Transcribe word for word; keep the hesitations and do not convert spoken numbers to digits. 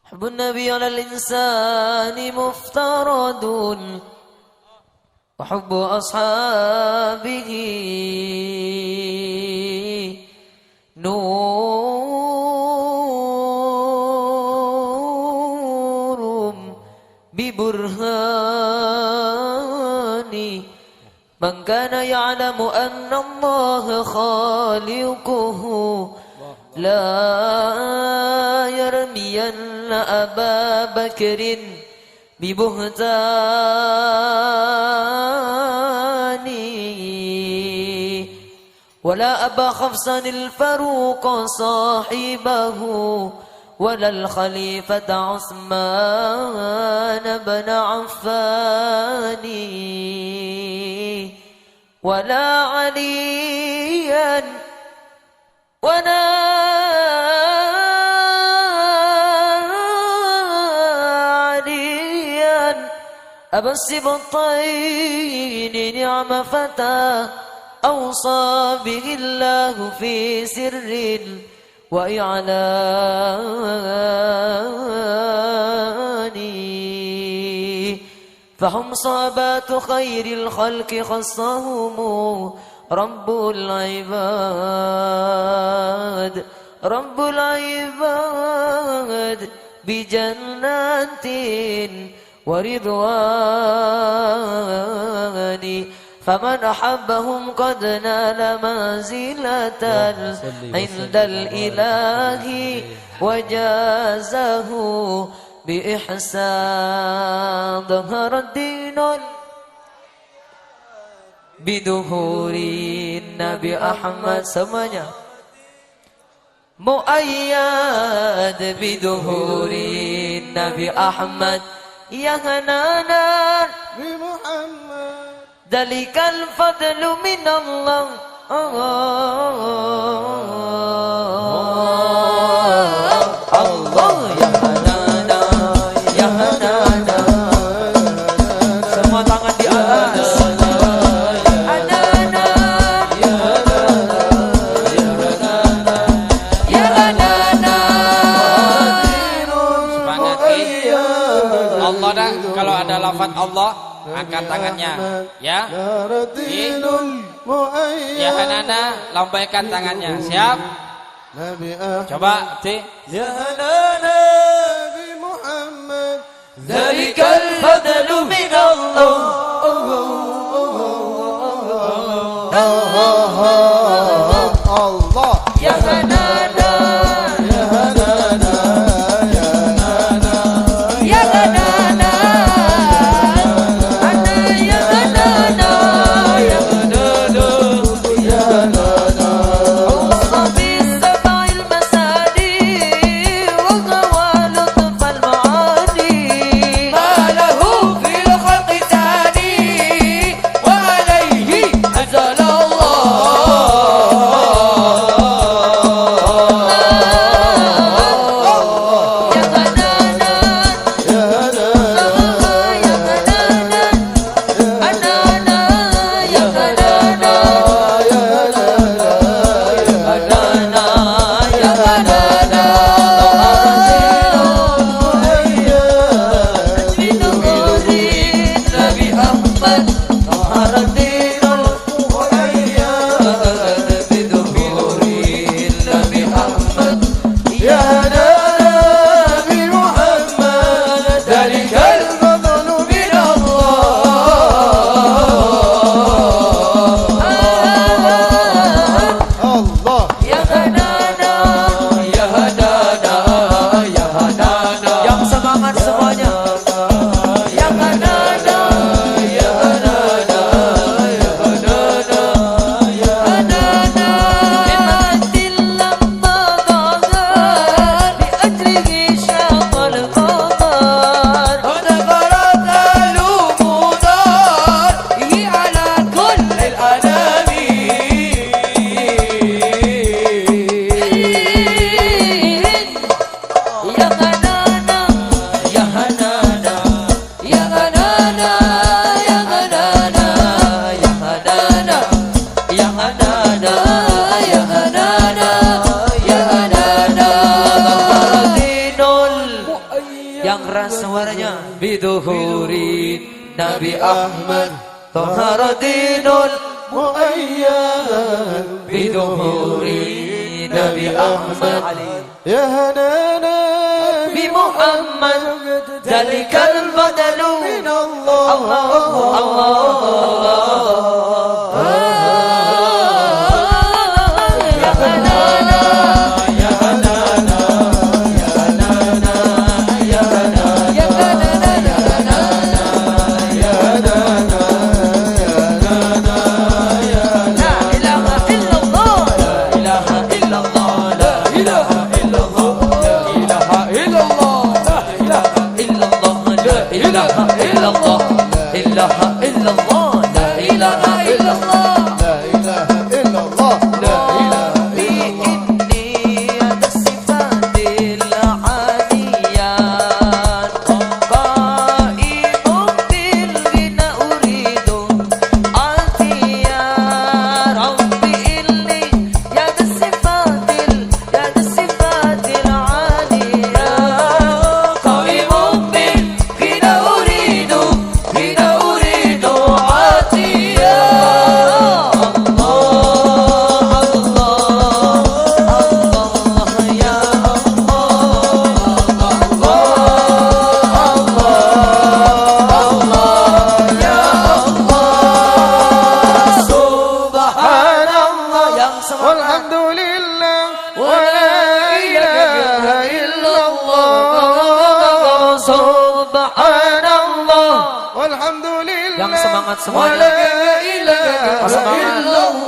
حب النبي على الإنسان مفترض، وحب أصحابه نور ببرهان. من كان يعلم أن الله خالقه لا يرمين أبا بكر ببهتان، ولا أبا حفص الفاروق صاحبه، ولا الخليفة عثمان بن عفان، ولا عليا، ولا عليا أبا السبطين، نعم فتى أوصى به الله في سر وإعلان. فهم صحابة خير الخلق خصهم رب العباد، رب العباد بجنات ورضوان. فمن أحبهم قد نال منزلة عند الإله وجازه بإحسان. ظهر الدين بظهور النبي أحمد. Semuanya. مؤيد بظهور النبي أحمد، يا حنانا بمحمد، ذلك الفضل من الله. الله، يا حنانا، يا حنانا. Semua tangan di atas. Hanana, ya Hanana, ya Hanana. Semangat, Ki. Allah dah, kalau ada lafaz Allah, angkat tangannya, ya. Ki. Ya Hanana, lambaikan tangannya. Siap? Coba, Ti. يا حنانا بمحمد، ذلك الفضل من الله. الله. يا حنانا، يا حنانا، يا حنانا، يا حنانا، يا حنانا، يا حنانا. خص بالسبع المثاني وهو لطف المعاني. ما له في Yang keras suaranya. Biduhuri Nabi Ahmad Toha Radinul Muayyad. Biduhuri Nabi Ahmad. Ya Hanana. Bi Muhammad. Dalikal badalu. Minallah. Allah, Allah, Allah. Ya Hanana. Ya Hanana. Ya Hanana. Ya Hanana. Ya Hanana. La ilaha illallah. La ilaha illallah. La ilaha illallah. La ilaha illallah. La ilaha illallah. La ilaha illallah. La ilaha illallah. La ilaha illallah. La ilaha illallah. La ilaha illallah. Bi inni ada sifatil aliyah. Qaimun bil ghina uridu atiyah. Rabbi inni ya da sifatil, ya da sifatil aliyah. Qaimun bil ghina uridu, ghina uridu atiyah. Allah, Allah, Allah, ya Allah, Allah, Allah, Allah, ya Allah. Subhanallah. Yang semangat. Walhamdulillah. Wa la ilaha illallah. Subhanallah. Walhamdulillah. Yang semangat semuanya. Wa la ilaha illallah.